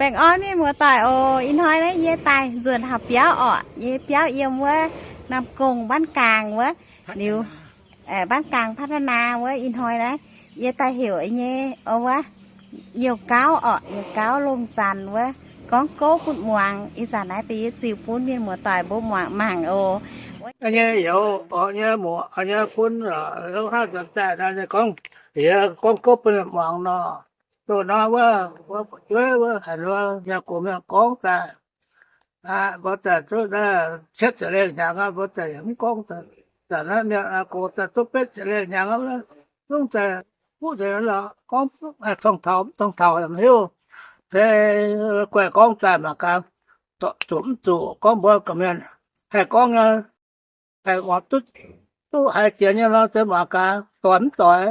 Baengh orn mienh muoz-doic oc. Ih hnoi naaiv yie daaih nzuonx taux biauv orqc. Yie biauv yiem wuov Nam Gong บ้านกลาง wuov, liuz บ้านกลางพัฒนา wuov. Ih hnoi naaiv yie daaih heuc nyei wuov, youh gauv orqc, youh gauv lomh zanc wuov, gorngv gouv bun muangx. Ih zanc naaiv deix yie ziux bun mienh muoz-doic mbuo muangx mangc oc. Nyei youz, nyei muoz, nyei fun, hnangv zanc daaih naaiv gorngv, yie gorngv gouv bun muangx nor. Loz-hnoi wuov, wuov fu'jueiv wuov haaix nor, yaac gox mienh gorngv daaih, mbuo daaih duqv cietv ziepc lengh hnyangx aqv, mbuo daaih yaac mv gorngv. Daaih naaiv mienh gox daaih duqv betv ziepc lengh hnyangx aqv, zungv daaih huv nzengc lorqc, gorngv tong taux mv tong taux yaac mv hiuv. Se guaih gorngv daaih mangc gaax, zuqc mv zuqc gorngv mbuo gorqv-mienh haih gorngv nyei, haih muangx duqv, duqv haiz jiex nyei nor se mangc gaax doix mv doix.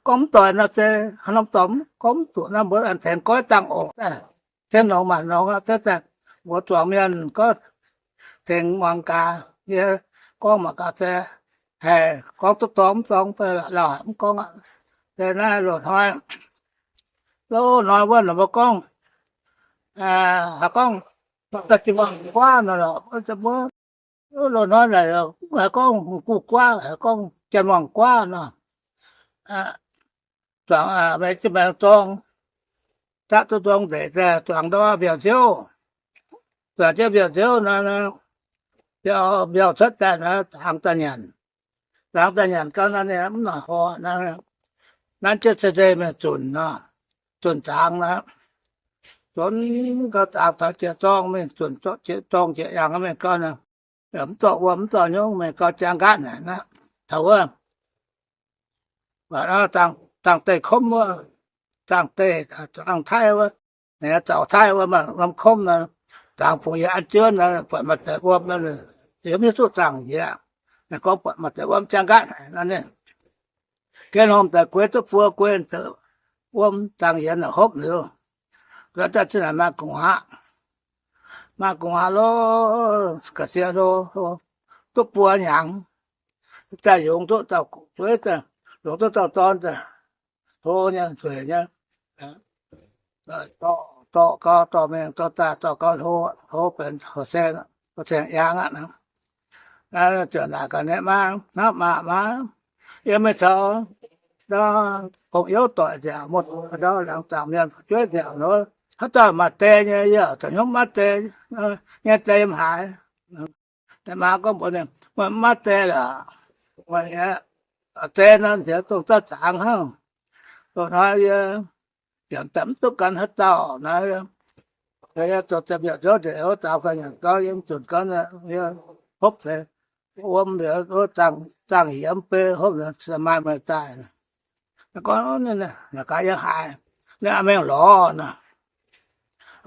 Gorngv mv doix nor se haaix norm dorngx gorngv mv zuqc nor mbuo aengx tengx goiv dangh oc. Se nongx maanc nongx aqv, se daaih mbuo zuangx mienh gorngv tengx muangx gaax, yie gorngv mangc gaax se haih gorngv duqv dorngx mv dorngx fai lauh haic mv gorngv aqv. Se naaiv loz-hnoi, loz-hnoi wuov nor mbuo gorngv, haaix gorngv daaih jien-muangh guaav nor lorqc, mbuo loz-hnoi naaic haaix gorngv guv guaav, haaix gorngv jien-muangh guaav nor. Zuangx meih jienv maengx zorng, zapv duqv nzong ndeic daaih zuangx ndau mbiauz-nziouv. Zuangx jienv mbiauz-nziouv nor, mbiauz cuotv daaih nor, zaangz daaih nyanc. Zaangz daaih nyanc gau nor, ninh mv noic horc nor, nanv jienv ceix ndeic mingh zunc nor, zunc zaangz nor, zunc gau zaangz taux jiex zorng mingh, zunc jiex zorng jiex yangh mingh gau nor, mv dorh wuom mv dorh nyungc mingh gau, jaang nqaatv naaic aqv. Taux wuov, zaangz deih komv wuov, zaangz deih, zaangz taiv wuov, zaux taiv wuov, maaih norm komv nor, zaangz fungx yie an jienv nor, buatc maaih deix wuom nor, yie mv hiuv duqv zaangh njiec. Gorngv buatc maaih deix wuom jaang nqaatv haic nor, ninh gaengh-normh daaih gueix duqv buo gueix, wuom zaangh yienx hopv liuz, daaih zinh naaic maaih gu'nguaaz, maaih gu'nguaaz lo, ga'sie hlo, duqv buo hnyangx, daaih yungz duqv dauh fu'jueiv, yungz duqv dauh dorn, hlo nyei, nzueic nyei, dorh gau, dorh mingh dorh daaih, dorh gau hlo, hlo benx horqc saeng, horqc saeng yaangh aqv. Ziouc naaic gaax ninh maa, Hnamv maah maa, yie mingh caux ndau gong-youv doic nziaauc, muoz-doic ndau laangz zaangc mienh fu'jueiv nziaauc nor, haaix dauh maaih die nyei, yie zoux hnyouv maiv die nyei, die yiem haaix? Maa gorngv mbuox ninh, Meih mv maaih die lorqc. Die nor nziex dongh zauv zaangx hnangv. Loz-hnoi yie yaac daaih mv duqv gan haaix dauh naaiv. Yie zoux deix mbiauz-nziouv ndeic wuov zaangz fai nyanc gau, yie mv zunc gau, yie hopv deix wuom, zaangh yiemx bei hopv, maaih meih daaih. Gorngv, Naaic gaax yie haiz, ninh mingh lorz nor.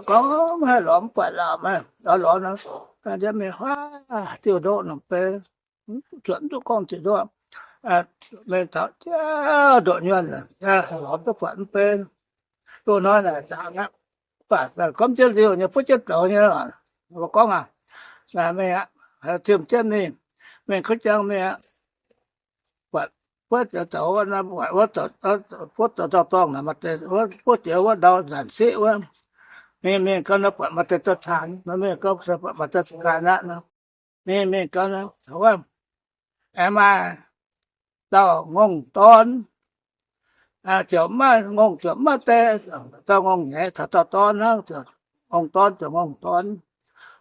Gorngv, Mv haih lorz mv buatc lorqc, maiv lorz lorz nor, gan jienv mingh huaav diuh ndoqv norm bei, zuotc mv duqv gorngv diuh ndoqv, mingh taux jauv ndoqv nyuonh, lorz duqv buatc mv bei. Loz-hnoi naaic zaangc aqv, mv baac gormv jienv liuh nyei, fuov jienv zoux nyei. Mbuo gorngv aqv, mingh aqv, tim jienv mingh, mingh kuv jangv mingh aqv. Buatc fuov zoux, buatc fuov zoux dorngh naaic, maaih deix fuov jiex wuov ndau nzanc siqv wuov. Mingh mingh gau nor buatc maaih deix dorh caanx, mingh gau buatc maaih deix caanx aqv nor. Mingh mingh gau nor, wuov, aengx maaih dauh ngongh dorn, ziouc maiv ngongh, ziouc maiv die, dauh ngongh nyaiz caux dauh dorn hnangv, ziouc ngongh dorn, ziouc ngongh dorn.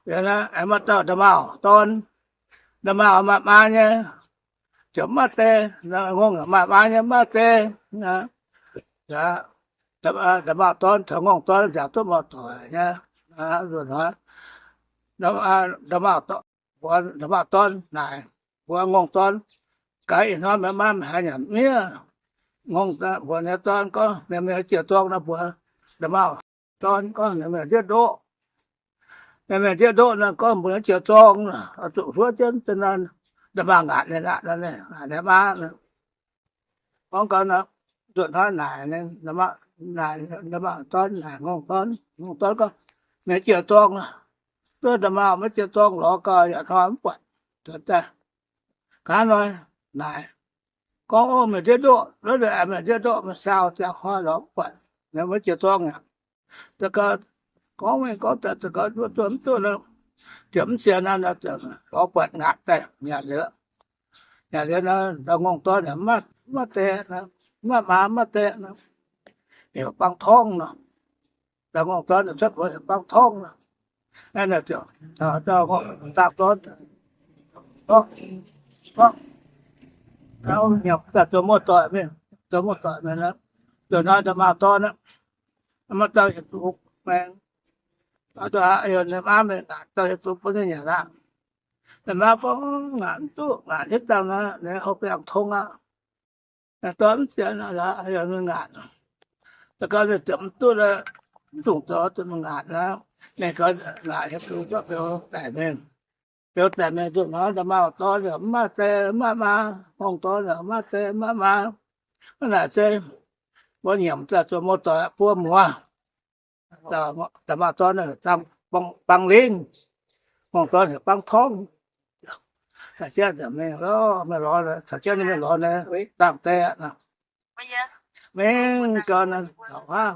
Liuz aengx maaih dauh nda'maauh dorn, nda'maauh maaih maa nyei, ziouc maiv die, ngongh maaih maa nyei maiv die. Nda'maauh dorn caux ngongh dorn nziaauc duqv muoz-doic nyei. Nda'maauh, nda'maauh dorn naaic mbuox ngongh dorn, Gaax ih hnoi meih maa meih haiz nyanc miev? Ngongh mbuox ninh dorn gorngv, ninh mingh jiex zorng nor mbuox nda'maauh dorn gorngv, ninh mingh ndiev ndoqv. Ninh mingh ndiev ndoqv nor gorngv mbuox ninh jiex zorng, zuqc hluov jienv nor, nda'maauh ngaatc ninh aqv, ninh maa. Gorngv gau nor, nzuonx hnoi naaic, naaic nda'maauh dorn naaic ngongh dorn, ngongh dorn gorngv, Meih jiex zorng, duqv nda'maauh maiv jiex zorng lorz gau, yaac hnoi mv buatc daaih. Gaax hnoi naaic gorngv, Ov, meih ndiev ndoqv, mingh ndiev ndoqv, meih saau ziangh hnoi lorz mv buatc, maiv jiex zorng aqv. gorngv mingh gorngv daaih, za'gengh duqv duqv mv duqv nor, ziouc mv sienx naaiv nor, ziouc lorz buatc ngaatc daaih nyanc liuz. Nyanc liuz nor, ndau ngongh dorn yaac mv maaih, mv maaih die, mv maaih maa, mv maaih die nor, heuc bangv torngv nor. Ndau ngongh dorn cuotv mbuox heuc bangv torngv nor. Naaiv ziouc, zaangc dorn, gorngv, gorngv, nyiemc daaih zoux muoz-doic mingh, zoux muoz-doic mingh nor. Ziouc nor nda'maauh dorn aqv, maaih dauh yietc zuqc maengx, heuc ninh maa mingh ngaatc, dauh yietc zuqc bun ninh nyanc aqv. Ninh maa gorngv, ngaatc mv duqv, ngaatc hitv dangh nor, ninh hopv biangh tong aqv. Dorn mv sienx aqv, heuc ninh ngaatc. Da'gaux ninh ziouc mv duqv, mv dungx zoux, ziouc mingh ngaatc aqv. Ninh gaux ngaatc hietc zuqc, beu daic mingh. Beu daic mingh nzunc hnoi, nda'maauh dorn yaac mv maaih die mv maaih maa, ngongh dorn yaac mv maaih die mv maaih maa. Hnangv naaic se mbuo nyiemc daaih zoux muoz-doic buo muoz. Nda'maauh dorn zaangc bangv lingv, ngongh dorn heuc bangv torngv. Caux jienv mingh lorz, mingh lorz, caux jienv mingh lorz naaiv zaangc die aqv. Mingh gau naaiv taux haav,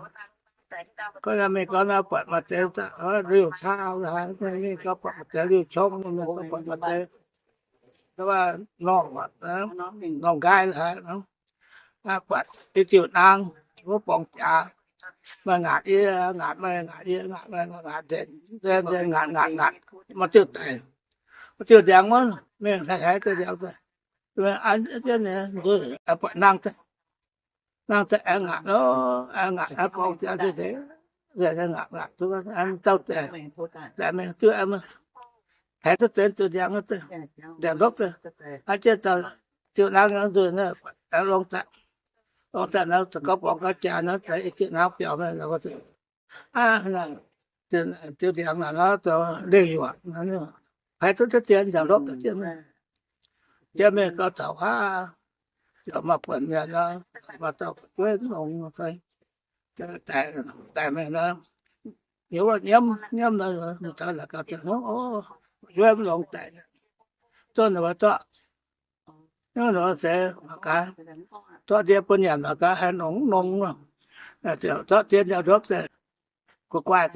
gorngv mingh gau naaiv buatc maaih deix liuh caa haaix, mingh gau buatc maaih deix liuh qongx, buatc maaih deix norm, norm nqaai haaix. Buatc i diuh naang, wuov borngz jaax, maaih ngaatc yie, ngaatc meih, ngaatc yie, ngaatc meih, ngaatc nzengc, nzengc, nzengc, ngaatc, ngaatc, ngaatc, maaih diuh daic, maaih diuh ndiangx wuov, mingh hleix hleix diuh ndiangx daaih, an jienv, buatc naang daaih, naang daaih aengx ngaatc, aengx ngaatc, aengx borngz jaax deix, ngaatc, ngaatc, an dauh daic, daic mingh duqv, haiz duqv deix diuh ndiangx, ndiangx-ndopv daaih, an jienv dauh diuh naang nzuih, longx daaih, longx daaih nor, za'gengh borngz gauh jaax nor, daaih i diuh naang biaux mingh. Diuh ndiangx naaic nor zoux leih yuoqc, haiz duqv deix ndiangx-ndopv daaih jienv, jienv mingh gau taux haav, yaac maaih buonc mienh nor, maaih dauh fu'jueiv mv longx, daic mingh nor, heuc wuov nyiemv, nyiemv nor, taux naaic gaax, nyiemv mv longx daic. Zunv ninh mbuo zorqv, nor se mangc gaax, zorqv ndie bun nyanc mangc gaax haih nongx mv nongx. Zorqv ndie nyei ndopv se gu'guaih,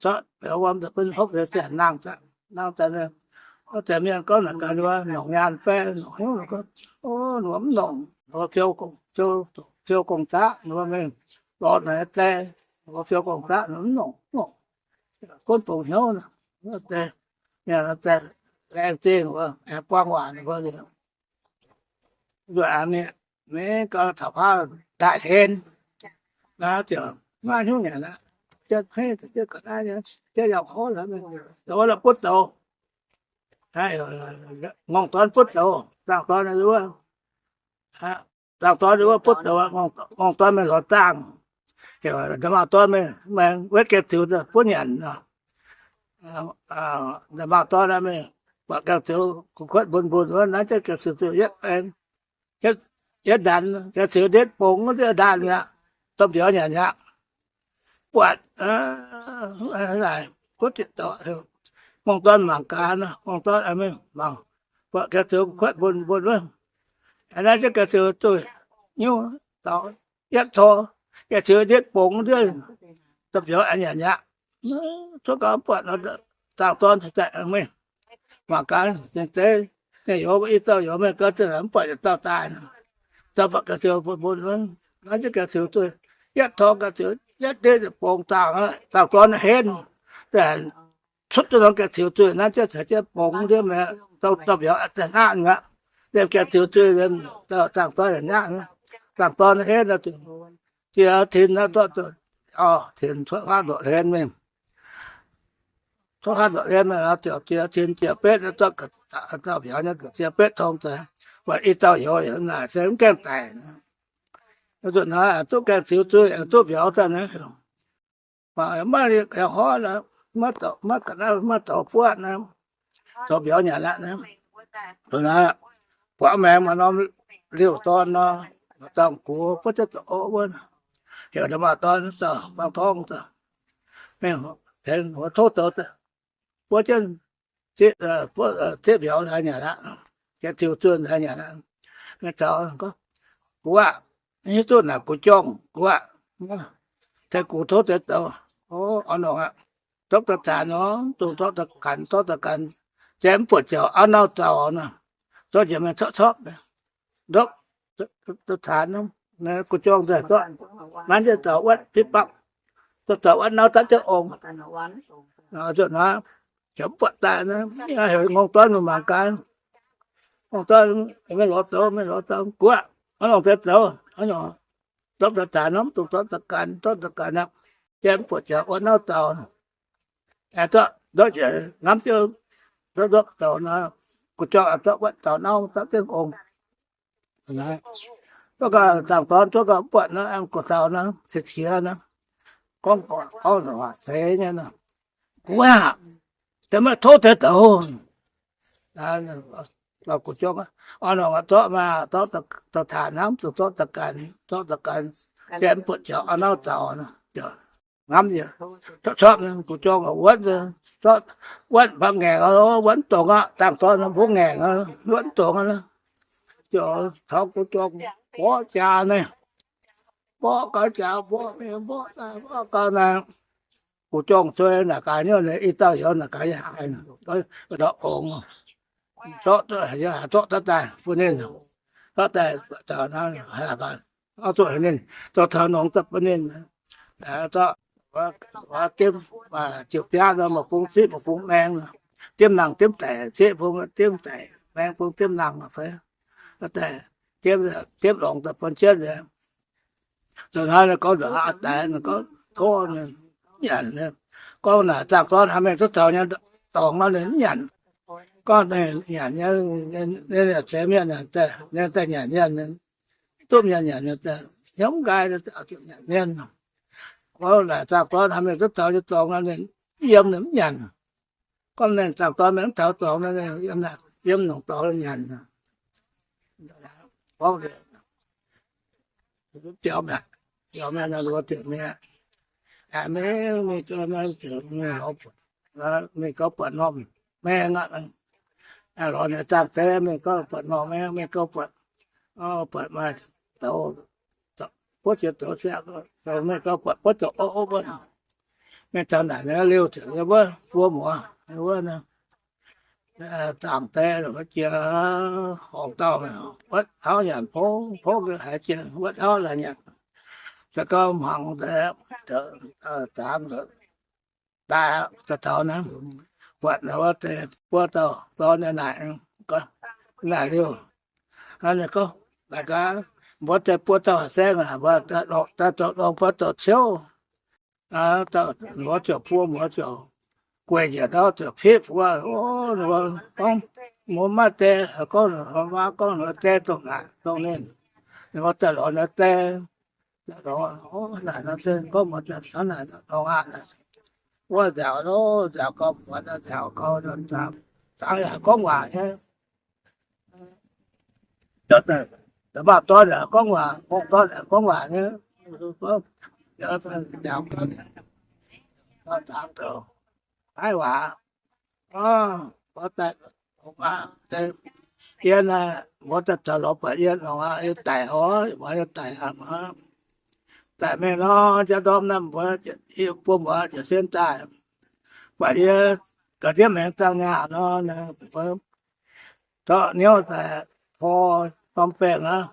zorqv wuom daaih bun hopv se naang daaih, naang daaih. Wuov deix mienh gorngv naaic gaax, ninh mbuo nongc nyaanh fai nongc hnyouv, ninh gorngv, o, ninh mbuo mv nongc, ninh mbuo fiou gong, fiou gong-zaqv, ninh mbuo mingh lorz naaic die, ninh mbuo fiou gong-zaqv, ninh mv nongc, mv nongc, gunv bungx hnyouv. Wuov deix mienh laengz zingh wuov, aengx buang waac ninh mbuo liuz, nzueic aqv. Mingh gau taux haav daaih hlen, naaiv ziouc maiv hnyouv nyanc aqv. Jienv hmeiv, jienv ga'naaiv, jienv yangh hov, wuov la'butv douz, ngongh dorn butv douz, zaangh dorn wuov, zaangh dorn wuov butv douz, ngongh dorn mingh lorz zaangh, heuc nda'maauh dorn mingh, mingh wetv gaeng-ziux butv nyanc. Nda'maauh dorn mingh buatc gaeng-ziux kuv kuotv mbun mbun wuov, naaiv jienv gaeng-ziux zuqc yietv, yietv ndanc, gaeng-ziux ndetv bongx ndiev ndanc mi'aqv, domh mbiauz nyanc mi'aqv. Buatc naaic, ngongh dorn mangc gaax, ngongh dorn mingh mangc, buatc gaeng-ziux kuotv mbun mbun wuov, naaiv jienv gaeng-ziux zuqc nyuv daux yietv tor, gaeng-ziux ndetv bongx ndiev, domh mbiauz aengx nyanc mi'aqv. Cuotv gau buatc zaangh dorn daaih mingh mangc gaax, ninh zeiz, ninh youz i dauh youz mingh gau, mv buatc yietc dauh daaih. Dauh buatc gaeng-ziux bun mbun, naaiv jienv gaeng-ziux zuqc yietv tor, gaeng-ziux yietv ndiev bongx zaangh, zaangh dorn henv, cuotv duqv norm gaeng-ziux zuqc naaiv jienv caux jienv bongx ndiev mi'aqv, domh mbiauz daaih naqv mi'aqv. Liemh gaeng-ziux zuqc, zaangh dorn yaac naqv. Zaangh dorn henv nor, jiex tin nor, zorqv, tinc cuotv huaav ndoqc hlen mingh. Cuotv huaav ndoqc hlen mingh nor, ziouc jiex tin jiex betv, zorqv dauh mbiauz nyei jiex betv tong daaih, buatc i dauh youz naaic se mv gaengh daic. Nzunc naaiv duqv gaeng-ziux zuqc, duqv mbiauz daaih naaiv, maiv yangh horv, maiv ga'naaiv, maiv dorh buatv naaiv, zoux mbiauz nyanc aqv. Nzunc naaiv buatc maengx maaih norm liouh dorn nor, dangh gux buov jienv doqc wuov, heuc nda'maauh dorn, dauh bangv torngv, mingh tengx wuov tov zoux, buov jienv zieqv mbiauz haaix nyanc aqv, gaeng-ziux zuqc haaix nyanc aqv. Mingh taux, gux aqv, hiuv duqv naaic gux jorngh, gux aqv, tengx gux tov deix zoux. O, oix nongc aqv. ndopv daaih taanx nor, dongh zorqv daaih ganh, zorqv daaih ganh, se mv buatc jauv auv nauv zaux nor, zorqv njiec mingh corqv corqv, ndopv daaih taanx nor, gu'jong nzengc zorqv, nanv jienv zaux wuotv pitv bapv, zorqv zaux wuotv nauv dapv jienv ong. Zuqc naaiv, mv buatc daaih, heuc ngongh doiv mingh mangc gaax. Ngongh doiv, mienh lorz zoux, mienh lorz zoux guoqv, hnangv nor deix zoux, ndopv daaih taanx nor, mv dungx zorqv daaih ganh, zorqv daaih ganh aqv. Jaa mv buatc jaax wuov nauv zaux. Aengx zorqv ndopv njiec ngamv jienv, zorqv ndopv zoux nor, gu'jong aengx zorqv wuotv zaux nauv dapv jienv ong. Wuov gau zaangh dorn zuov gau mv buatc nor, aengx gu'daux nor, qiex qiex nor, gorngv gorqv, gorngv waac seix nyei nor, guoqv aqv, deix maiv tov deix zoux. Gu'jong, orn-lorqc, zorqv maah, zorqv daaih taanx hnangv, zuqc zorqv daaih ganh, zorqv daaih ganh, jaa mv buatc jaax auv nauv zaux nor. Ngamv nyei, corqv corqv, gu'jong wuotv, wuotv mv baac ngaengc, wuotv mv dongz aqv. Zaangh dorn mbuo ngaengc, wuotv mv dongz aqv. Ziouc taux gu'jong mborqv jaax naaiv, mborqv gau jaax, mborqv mingh mborqv daaih, mborqv gau naaic, gu'jong sueih naaic gaax hnyouv, i dauh youz naaic gaax yaac haiz, ndortv ongx, zorqv, haaix zorqv daaih bun ninh, zorqv daaih, orv, zuqc ninh, zorqv taux nongx daaih bun ninh, zorqv, dimv, ziepc biaav nor, maaih bung ziqv, maaih bung maeng, dimv nangh dimv daic, ziqv bung dimv daic, maeng bung dimv nangh, daaih, dimv longx daaih bun jienv. Dongh naaiv ninh gorngv nduqc aqv, daaih ninh gorngv tov ninh mv nyanc. Gorngv naaic zaangh dorn haaix mienh duqv taux nyei dorngx nor ninh mv nyanc. Gorngv ninh nyanc nyei, ninh yaac ceix mienh, ninh daaih nyanc mienh, duqv mienh nyanc, hnyouv mv nqaai, nyanc mienh. Gorngv naaic zaangh dorn haaix mienh duqv taux nyei dorngx nor ninh mv yiem, ninh mv nyanc. Gorngv ninh zaangh dorn mienh mv taux dorngx nor, yiem nongc dorngx nyanc. Gorngv biaux mi'aqv, biaux mi'aqv nor, mbuo ziouc mingh, mingh, mingh gauh buatc norm maeng aqv. Lorz ninh zaangh deix mingh gauh buatc norm maeng, mingh gauh buatc, buatc maaih zoux, buov jiex zoux siaqv, mingh gauh buatc buov zoux ov ov wuov. Mingh taux naaic liuz ziouc yiem wuov buo muoz wuov nor, zaangh deix jiex horngc dauh, wuotv auv nyanc pongv pongv, haiz jiex wuotv auv la'haiz nyanc. Se gorngv hmuangx deix, zaangc daaih daaih taux naaiv, buatc wuov deix buo dauh dorn nyei naaic, naaic liuz, ninh gorngv, naaic gaax, mbuo deix buo dauh saeng aac, mbuo daaih zoux longx, mbuo zoux ciouv. Wuov ziouc buo muoz ziouc gueic njiec ndau ziouc pitv mbuo, gorngv, mbuo maiv die, gorngv, gorngv die dongh naaic dongh ninh. Ninh mbuo daaih lorz naaiv die, naaic nor se gorngv mbuo daaih taux naaic nor aqv. Wuov nziaauc, nziaauc gau, muonz nziaauc gau, zaangc yaac gorngv waac nyei. Maaih dorn yaac gorngv waac, ngongh dorn yaac gorngv waac nyei. Nziaauc, haiz waac, mbuo daaih, yie naaiv, mbuo daaih zoux lorz buatc yie nongx aqv, yie daic oc, mbuo yie daic aqv. Daic mingh nor, njang ndorm naaiv mbuo, yie buo muoz ziouc sin daaih, buatc yie ga'ndiev maengx zaangh nyaah nor, mbuo zorqv hnyouv daaih tor norm baengh aqv.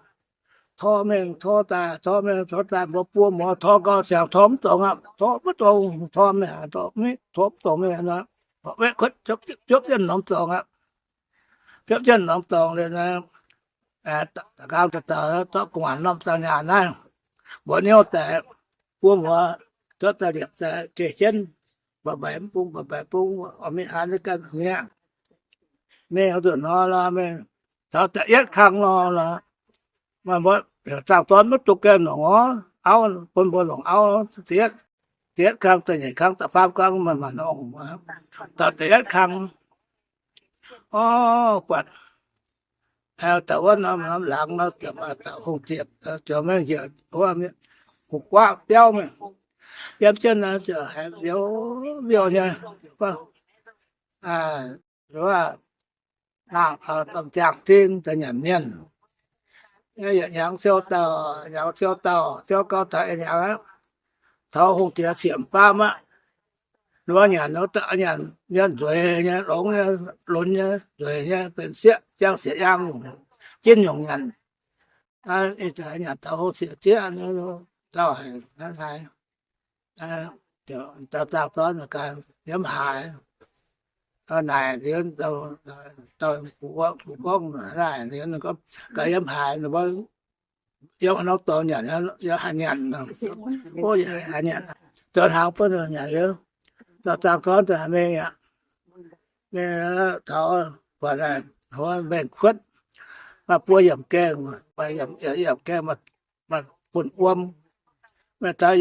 Tor mingh tor daaih, tor mingh tor daaih, mbuo buo muoz tor gau ziangx tor mv dongz aqv, tor mv dongz, tor mingh, tor mv dongz mingh nor, biopv jienv norm dorngx aqv. Biopv jienv norm dorngx liuz, da'nqaang daaih zorqv gu'nguaaic norm zaangh nyaah naaiv, mbuox hnyouv daaih, buo muoz zorqv daaih liepc daaih geh jienv, mba'mbaic mv bung, mba'mbaic bung, oix mingh an ganh mi'aqv. Mingh nzuqc hnoi lorqc, mingh taux da'yietv kang lorqc, maaih mbuo heuc zaangh dorn maiv dungx gaengh longc orv, auv bun mbuo longc auv. Da'yietv, da'yietv kang, da'nyeic kang, da'faam kang maaih maanc ongh. Taux da'yietv kang, orv, buatc da'wuov norm, norm laangz nor, ziouc maaih dauh hungh diex, ziouc maiv njiec wuov, hungh guaav biauv mingh, yiem jienv nor ziouc haiz mbiouh mbiouh nyei, gorngv, wuov, nangh, domh jangx-zinh daaih nyanc mienh. Yietc hnyangx siou dauh, hnyangx siou dauh, siou gau taux yietc hnyangx aqv, taux hungh diex siemc baamv aqv. Wuov nyanc, nyanc nzueic nyei, longx nyei, lunx nyei, nzueic nyei, benx sieqv, jangv sieqv yaang, jienv nyungc nyanc. Ih zanc nyanc taux hungh sieqv zieqv, nzauh haic hnangv haaix. Dauh zaangh dorn gaax yiem haaix, naaic liuz, dauh bungx gorngv naaic liuz, gaax yiem haaix, ninh mbuo yiem haaix norm dorngx nyanc, yiem haaix nyanc, haaix nyanc, zoux hnaangx bun nyanc liuz, dauh zaangh dorn daaih mingh aqv. Mingh taux buatc mengh kuotv, maaih buo yiemc gaengh, yiemc gaengh maaih bun wuom, maaih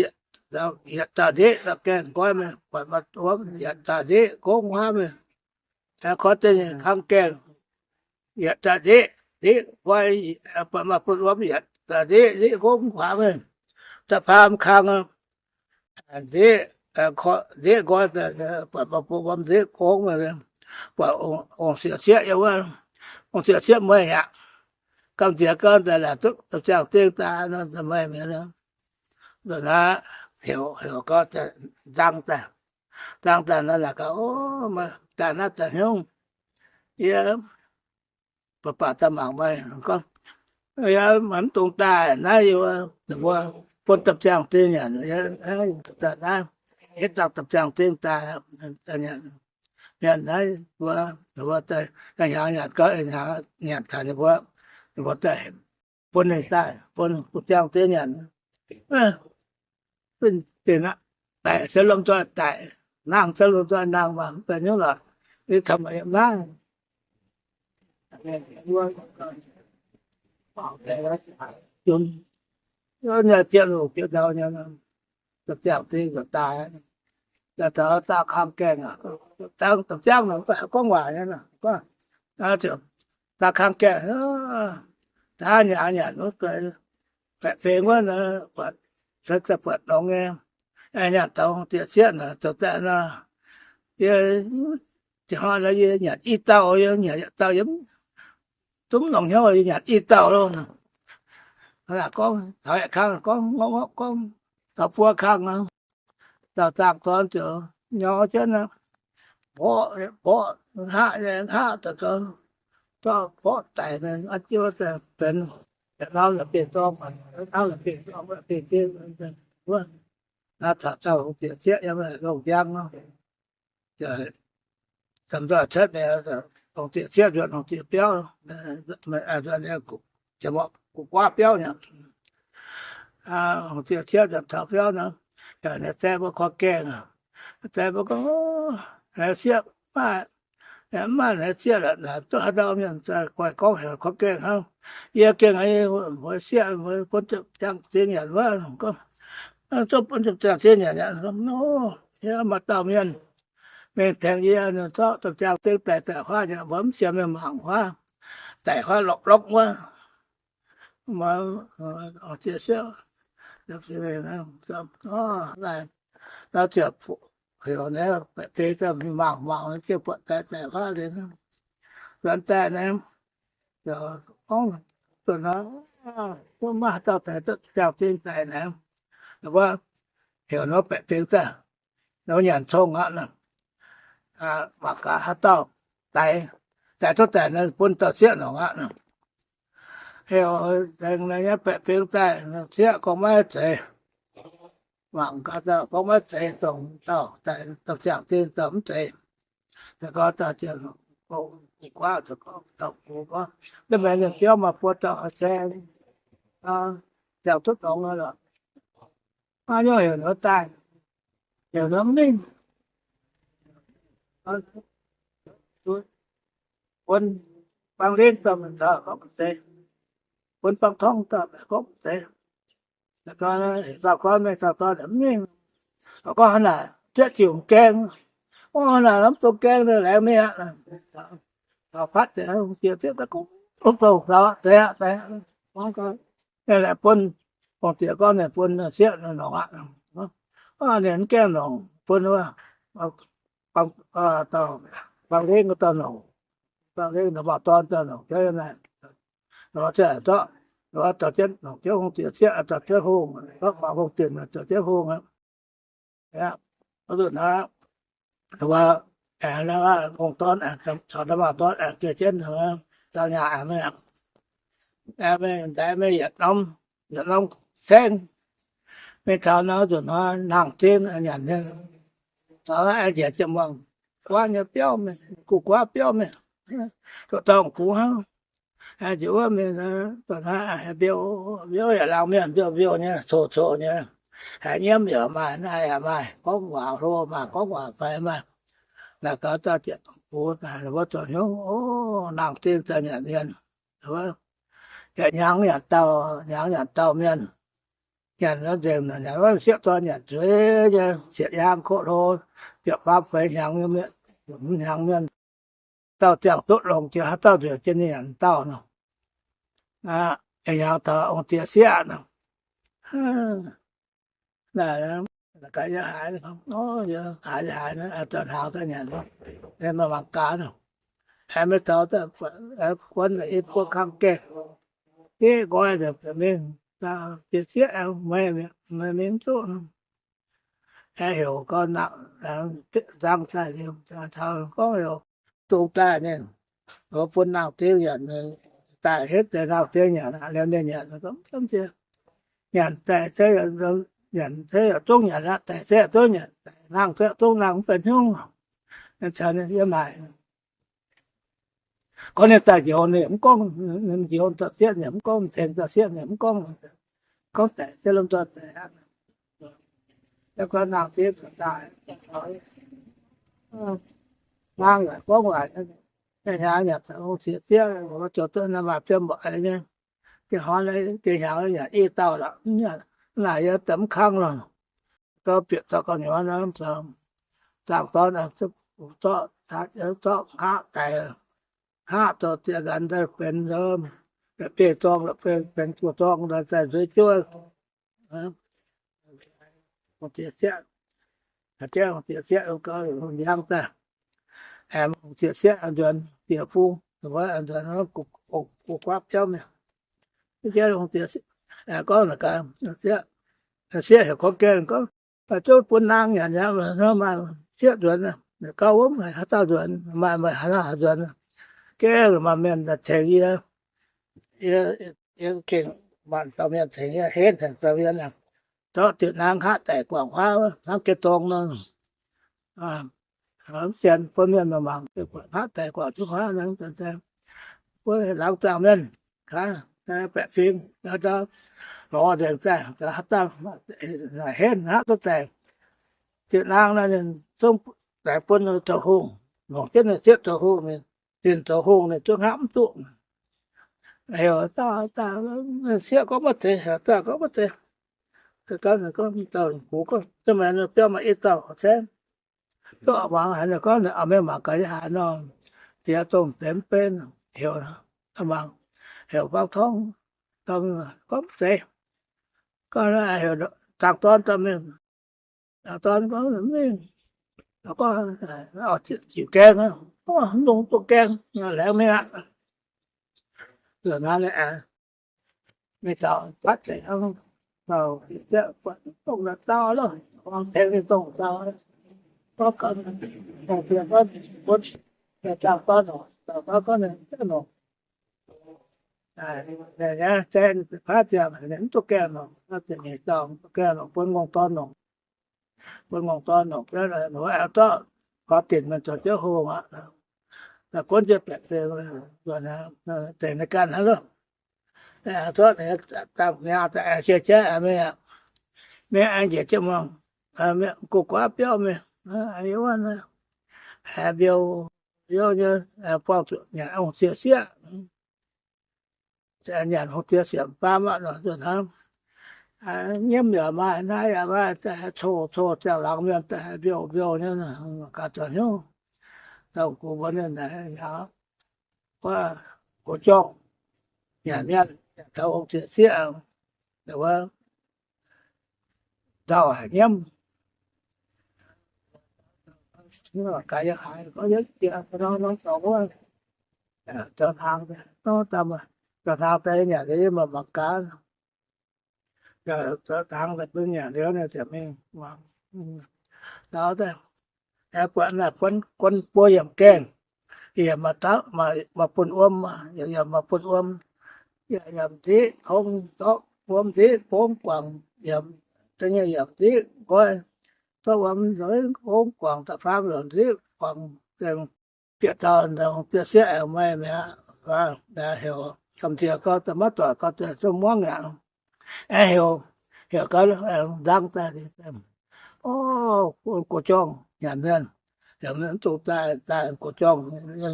yietc dauh ndeqv, dauh gaengh nqoi mingh buatc maaih wuom, yietc dauh ndeqv gongv huaav mingh. Koi deix kang gaengh, yietc dauh ndeqv, ndeqv nqoi, buatc maaih bun wuom, yietc dauh ndeqv, ndeqv gongv huaav mingh. Da'faam kang, ndeqv, ndeqv nqoi, buatc maaih bun wuom, ndeqv gongv mingh. Buatc hungh sieqv zieqv yiem wuov, hungh sieqv zieqv mueiz aqv. Gamh nziex gau daaih laaic duqv da'ziangh ding daaih nor, meih mi'aqv. Nzunc naaiv heuc, heuc gau, nzang daaih, nzang daaih nor, naaic gaax, O, daaih naaiv daaih hnyouv, yie baac baac daaih mangc meih. Gorngv, Yie maiv dungx daaih naaiv, yie mbuo bun da'ziangh ding nyanc, daaih naaiv, hitv dangh da'ziangh ding daaih nyanc. Mienh naaiv mbuo, mbuo daaih hnyangx nyanc gau, hnyangx nyanc taux ninh mbuo, ninh mbuo daaih bun ninh daaih, bun da'ziangh ding nyanc. Daic se lomh nzoih daic, nangh se lomh nzoih nangh, mv baac hnyouv lorqc, yie caux meih yiem naaiv. Jun, nyei jiex lungh jiex ndau nyei, da'ziangh ding nzuonx daaih, daaih taux da'kang gaengh, da'ziangh nor mv baac gorngv waac nyei, da'kang gaengh, da'haav nyanc nyanc wuov, baeqc fingx wuov, buatc, buatc longx nyei, nyanc dongh diex sieqv naaic zoux daaih nor, yie, hnoi nor yie nyanc i dauh, yie nyanc yietc dauh, yie zungv mv longc hnyouv, yie nyanc i dauh loh. Gorngv taux yietc kang, gorngv ngorqv ngorqv gorngv taux buo kang nor, dauh zaangh dorn ziouc nyorx jienv aqv, mborqv, mborqv, hngaqv, hngaqv daaih, zorqv mborqv daic mingh, a'jiex daaih benx, daaih hnamv la'bieiv-zorng, hnamv la'bieiv-zorng, la'bieiv-zing wuov, naaiv caux dauh hungh diex sieqv yiem lungh njang nor. Gamh nzoih cuotv mingh, hungh diex sieqv nzuonx hungh diex biauv, nzuonx gu'guaav biauv nyei. Hungh diex sieqv nzuonx taux biauv nor, ninh se mbuo korv gaengh, se mbuo gorngv, Sieqv, mv maaih, mv maaih naaiv sieqv lorqc, naaic zungv haaix dauh mienh guaix gorngv heuc korv gaengh hnangv. Yie gaengh, mbuo sieqv, mbuo bun ziangh zingh nyanc wuov, gorngv, zungv bun ziangh zingh nyanc aqv. Yie maaih dauh mienh mingh tengx yie, ninh zorqv ziangh zingh daic, daic huaav nyei, mbuo mv sienx mingh mangc huaav, daic huaav lorqc lorqc wuov. Naaiv ziouc heuc naaiv baeqc fingx mingh mangc mangc, ziouc buatc daic daic huaav liuz, nzuonx daaih naaiv, gorngv, mv maaih haaix dauh tengx ziangh zingh daic naaiv. Wuov heuc nor baeqc fingx daaih, nor nyanc cong aqv nor. Mangc gaax haaix dauh daic, daic duqv daic nor bun dauh sieqv nongc aqv nor. Heuc nzengc naaiv nyei baeqc fingx daaih, sieqv gorngv maiv zeiz. Mangc gaax gorngv maiv zeiz, dongh dauh daaih, dauh ziangh zingh dauh mv zeiz. Gorngv dauh ziangh, gu'guaav gorngv, dauh gu'guaav gorngv, mv baac ninh biauv maaih buo dauh se ziangh duqv nongx lorqc. Hnangv nyungc heuc nor daaih, heuc nor mv mingh. Bun Bang Lingh dauh mingh caux gorngv mv zeiz, bun Bang Torngv dauh gorngv mv zeiz. Heuc dauh gorn mingh caux gorn mv mingh. Gorngv hnangv naaic, zieqv ziouc gaeng. Gorngv hnangv naaic, mv dungx gaeng, laengz mingh aqv. Taux patv deix, hungh diex zieqv daaih gorngv, deix aqv, deix aqv. Gorngv, laengz bun hungh diex gorngv, laengz bun sieqv nongc aqv. Ninh mv gaengh nongc, bun Bang, dauh Bang Lingh dauh nongc, Bang Lingh dauh dorn dauh nongc jienv naaic. Nor ziouc zorqv, nor dorh jienv nongc jienv hungh diex sieqv, dorh jienv hungh, zorqv guangc hungh diex zoux jienv hungh aqv. Aqv, nzuqc naaiv, wuov, aengx ngongh dorn, caux nda'maauh dorn aengx jiex jienv, dauh nyaah aengx mingh, aengx mingh ndaix mingh yietc norm, yietc norm saengv, mingh taux norm nzunc hnoi nangh zingh nyanc nyei, taux aengx njiec ziepc muangx guaav nyei biauv mingh, guv guaav biauv mingh, dorh dorngh gux hnangv. Njiec wuov mingh, mbiouv yaac laangz mienh, mbiouv mbiouh nyei, coc coc nyei, haiz nyiemv yaac maaih, naaiv yaac maaih, gorngv waac hlo maaih, gorngv waac faix maaih. Naaic gaux dauh ziepc gux, wuov zoux hnyouv, o, nangh zingh daaih nyanc mienh, yaac hnyangx nyanc dauh, hnyangx nyanc dauh mienh. Nyanc nor nzengc, nyanc wuov sieqv dorn nyanc zueiz nyei, ziepc hnyangx koqv hlo, ziepc faam feix hnyangx, hnyangx mienh. Dauh ziangh duqv longx jiex haaix dauh nzueic jienv ninh nyanc dauh nor. Ih hnyangx taux ong-ziex sieqv nor, naaic gaax yie haiz, haiz haiz nor, zoux hnaangx daaih nyanc, maaih mangc gaax nor, aengx mingh taux guon i buo kang gaengh, nqoi nzengc mingh, ziex sieqv aengx meih mingh mv duqv. Aengx heuc gau nzang daaih liuz, taux gorngv heuc dungx daaih ninh, bun nangh zingh nyanc, daaih hitv deix nangh zingh nyanc liuz ninh nyanc, nyanc daic se, nyanc se yaac zungv nyanc aqv, daic se yaac zungv nyanc, nangh se yaac zungv nangh, mv benx hnyouv. Caux ninh yiem haic. Gorngv ninh daaih njoux ninh yaac mv gorngv, njoux dauh sieqv ninh yaac mv gorngv, tengx dauh sieqv ninh yaac mv gorngv, gorngv daic se lomh nzoih daic aqv. Gorngv nangh zingh daaih, nangh yaac gorngv waaic, hnangv nyanc sieqv, zoux duqv maaih fiem mbuoqc nyei, gengh hnoi, gengh hnyangx nyanc i dauh lorqc, naaic yie daaih mv kangv lorqc. Gauh bieqc taux gauh nyuoz nor, zaangh dorn zorqv, zorqv hngaqv daic, hngaqv dorh ziex nzanc daaih benx, benx biei dorngh, benx gu'zorng daaih nzueic juov. Hungh zieqc sieqv, hungh zieqc sieqv, hungh zieqc sieqv nzuonx bieqc fung, nzuonx guv guaav biauv mingh. Gorngv naaic gaax, sieqv heuc gorngv gaengh gorngv, zungv bun naang nyanc aqv, maaih sieqv nzuonx, gauh wuov maaih haaix dauh nzuonx, maaih, maaih haaix dauh nzuonx. Gaengh maaih mienh tengx yie, yie, yie gengh maanc dauh mienh tengx yie henv haic dauh mienh, zorqv diuc naang hngaqv daic guangc huaav hnangv geh dong nor. Mv sienx, bun mienh mangc mangc, hngaqv daic guangc duqv huaav, mbuo laangz zaangc mienh, baeqc fingx, lorz nzengc daaih, haaix dauh henv hngaqv duqv daic. Diuc naang nor ninh zungv laengz bun zoux hungh, longc jienv ninh sieqv zoux hungh, ninh zoux hungh ninh zungv hngaqv mv duqv. Heuc dauh, dauh sieqv gorngv maiv zeiz, heuc dauh gorngv maiv zeiz. Gorngv, gorngv, gorngv, gorngv, biauv maaih i dauh se, duqv muangx haiz ninh gorngv, ninh mingh mangc gaax yie haaix nor, diex dongh deix mv benv, heuc, mangc, heuc faang torngv, gorngv mv zeiz. Gorngv heuc zaangc dorn dorh mingh, zaangc dorn gorngv mingh, gorngv, ziqc gaeng, mv dungx duqv gaeng, laengz mingh aqv. Mingh taux fatv deix, dongh dau loh, tengx ninh dongh dau, gorngv, gorngv, gorngv, zaangc dorn, zaangc dorn gorngv ninh, se, fatv ziangh ninh mv duqv gaengh longc, ziepc nyeic dauh mv duqv gaengh longc, bun ngongh dorn longc. Bun ngongh dorn longc, zorqv gorx dinc mingh zoux jienv hungh aqv. Gunv jienv baeqc fingx, zeiz ninh ganh hnangv loh. Zorqv ninh dangh nyaah daaih aengx cie jienv mingh aqv. Mingh aengx njiec jienv muangx, guv guaav biauv mingh, aengx mbiouh, mbiouh nyei, buangh zuqc nyanc hungh zieqc sieqv. Nyanc hungh zieqc sieqv faam aqv nor, hnamv, nyiemv yaac maaih, naaiv yaac maaih, coc coc ziangh laangz mienh daaih mbiouh mbiouh nyei, ganh zoux hnyouv. Dongh gux mbuo ninh wuov, gox jorngh nyanc mienh, nyanc taux hungh zieqc sieqv, wuov, ndau haic nyiemv. Gaax yie haiz gorngv yie jiex norm norm dorngx wuov, zoux hnaangx, zoux hnaangx daaih nyanc liuz yie mangc mangc gaax. Zoux hnaangx daaih bun nyanc liuz ninh ziouc mingh muangx. Dau daaih, Buatc naaiv guon buo yiemc gaengh, yiemc maaih dauh, maaih bun wuom, yiemc maaih bun wuom, yiemc nziqv hong, zorqv wuom nziqv bongv guangc, yiemc, yiemc nziqv nqoi, zorqv wuom nziqv bongv guangc, da'faam yiemc nziqv guangc, bieqc taux ndongc zieqv sieqv aengx meih mi'aqv. Heuc gamh nziex gau, da'maiv doic gau, da'zungv muangv aqv. Aengx heuc, heuc gau, aengx nzang daaih, o, gox jorngh nyanc mienh, heuc mienh mv dungh daaih, daaih gox jorngh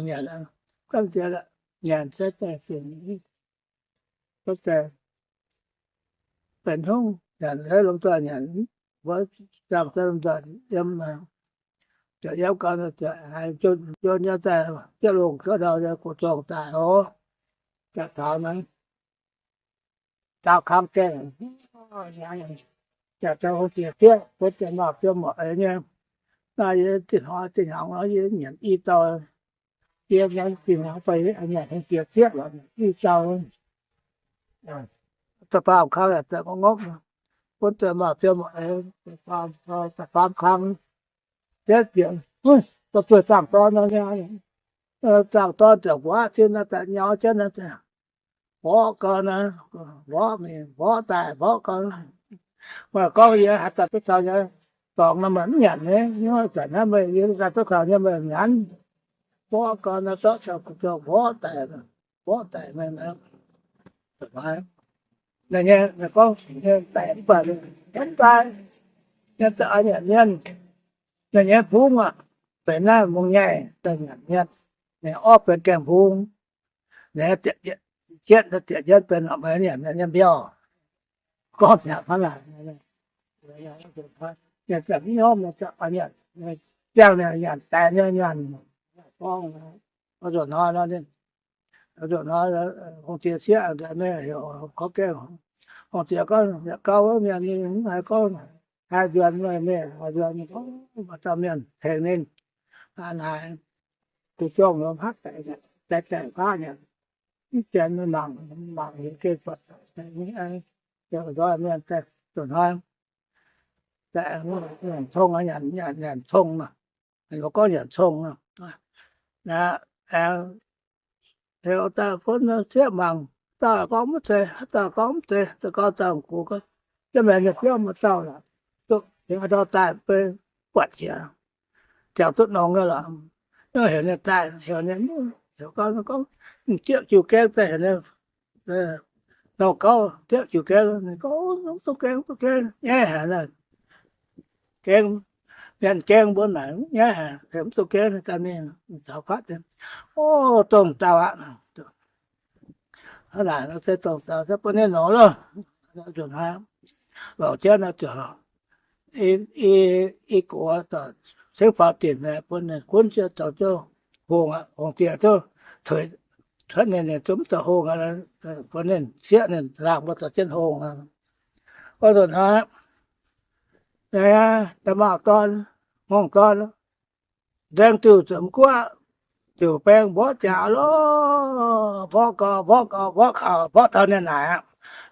nyanc, gamh nziex nyanc se daaih, benx hungh nyanc, lomh nzoih nyanc, mbuo zaangh se lomh nzoih yiem, ziouc yiem gau, ziouc haiz njon nyei daaih, jienv lungh gau ndau, gox jorngh daaih oc. Daaih taux naaiv daauh kang gaengh, yaac zoux hungh diex sieqv, bun deix maaih fiem muoc eix nyei. Naaiv yie zinh hnoi zinh hnaangx nor yie nyanc i dauh, yie nyanc zinh hnoi fai nyanc hungh diex sieqv lorqc, i dauh. Da'faam kang yaac zoux ngopv, bun deix maaih fiem muoc eix, da'faam kang, diev ziepc, da'buo zaangh dorn nor, zaangh dorn ziouc mbuoqv cin naaiv daaih nyau jienv naaiv, mborqv gau naaiv, mborqv mingh mborqv daaih mborqv gau. Meih gorngv yie haaix zanc duqv caux yie dorngx nor meih mv nyanc nyei, zanc naaiv meih yie zanc duqv caux nyei meih nyanc. Mborqv gau naaiv zorqv caux gu'jong mborqv daic, mborqv daic mingh. Naaiv nyei gorngv daic mv baac mv daaih, nyei nyanc mienh, naaiv nyei bungv aqv, benx naaiv mungh nyaih daaih nyanc mienh, naaiv orv benx gaengh bungv. Naaiv jienv, jienv benx meih nyanc mienh nyei mbiauh. Gorngv hnyangx hnangv naaic, ziangh ninh nyanc daic nyei nyanc. Gorngv nzunc hnoi nor, nzunc hnoi hungh diex sieqv mingh heuc gorngv gaengh, hungh diex gorngv, Yietc gau wuov mienh ninh mv haiz gorngv, haiz nzuonx meih, mienh haiz nzuonx, maaih dauh mienh tengx ninh. Hnangv naaic, gu'jong lomh haav daic, daic daic baav nyei, mv janx mangc, mangc heuc gengh buatc, nzoih mienh daaih nzunc hnoi, nyanc cong, nyanc, nyanc cong nor, mbuo gorngv nyanc cong nor, aengx heuc daaih bun sieqv mangc, dauh gorngv mv zeiz, dauh gorngv mv zeiz, dauh gorngv daaih gux, jienv maengx nyei biauv maaih dauh lorqc, duqv heuc ndau daaih beiv buatc qiex, ziangh duqv nongx nyei lorqc. Heuc ninh daaih, heuc ninh, heuc gau, gorngv, m'jieqv jiu gaeng daaih heuc ninh, nor gauv jieqv jiu gaeng, ninh gorngv, mv duqv gaeng, mv duqv gaeng, nyaiv haic naaic. Gaeng, mienh gaeng mbuo naaic nyaiv haic, heuc mv duqv gaeng, ninh daaih mingh caux fatv, o, dongh dauh aqv. Hnangv naaic se dongh dauh se bun ninh nongx loh. Nzunc hnoi lorz jienv nor ziouc i, i gox cingv faaux dinc bun ninh gunv jienv zoux jienv hungh aqv, hungh diex duqv tuix cuotv ninh, ninh zungv mv zoux hungh aqv, bun ninh sieqv ninh laangh mbuo zoux jienv hungh aqv. Nzunc hnoi, da'maauh dorn, hngongh dorn, nzaeng diuh nzunc guoqv, ziouc baeng mborqv jaax loh, mborqv gau, mborqv gau, mborqv gau, mborqv taux ninh naaic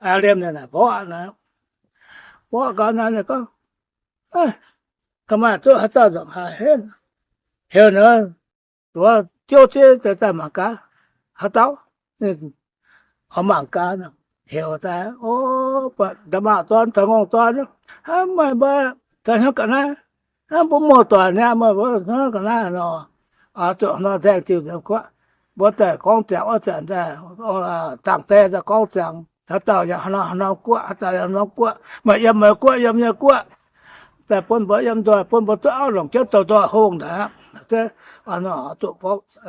aqv, liemh ninh naaic mborqv naaic. Mborqv gau naaic ninh gorngv, ga'maaih duqv haaix dauh nzangc haaix henv, heuc ninh, duqv jouv zieqv daaih mangc gaax, haaix dauh, oix mangc gaax, heuc daaih, o, buatc nda'maauh dorn caux hngongh dorn, hnangv meih mbuo caux hnyouv ga'naaiv, hnangv mbuo muoz-doic niaa, meih mbuo hnyouv ga'naaiv nor, zuqc nor nzaeng diuh nzaeng guoqv, mbuo daaih gorngv ziangx wuov zanc daaih, zaangc die daaih gorngv ziangx, haaix dauh yaac haaix norm guoqv, haaix dauh yaac haaix norm guoqv, meih yiem meih guoqv, yiem nyei guoqv, daaih bun mbuo yiem nzoih, bun mbuo duqv auv longc jienv douh nzoih hungh naaic aqv. Zuqc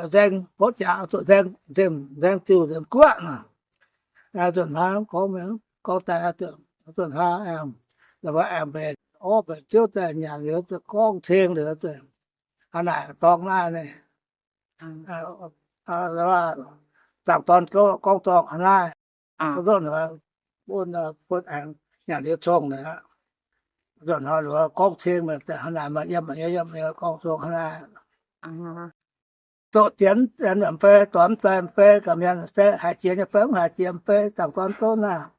nzaeng, mborqv jaax, zuqc nzaeng, nzaeng diuh nzaeng guoqv. Nzunc hnoi gorngv, gorngv daaih, nzunc hnoi aengx, mbuo aengx mbenc orv mbenc ziouv daaih nyanc liuz, gorngv cing liuz, hnangv naaic dorngx naaiv, zaangc dorn gorngv dorngx hnangv naaiv, bun, bun aengx nyanc liuz cong naaic. Nzunc hnoi liuz gorngv cing mingh daaih hnangv naaic, maaih yiem, maaih yiem, yiem gorngv cong hnangv naaiv. Doqc dienx, dienx mv fei, doix mv fei, mv fei, ga'mienh se haiz jiex nyei fei, mv haiz jiex mv fei, zaangc dorn zouv naaiv.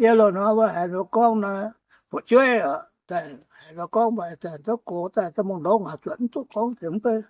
Yie loz-hnoi mbuo haiz ninh gorngv naaiv fu'jueiv oc, daaih Lorz gorngv mv baac zanc zouv gox daaih, daaih mungh ndorm aac zuotc mv duqv gorngv tengx mv bei.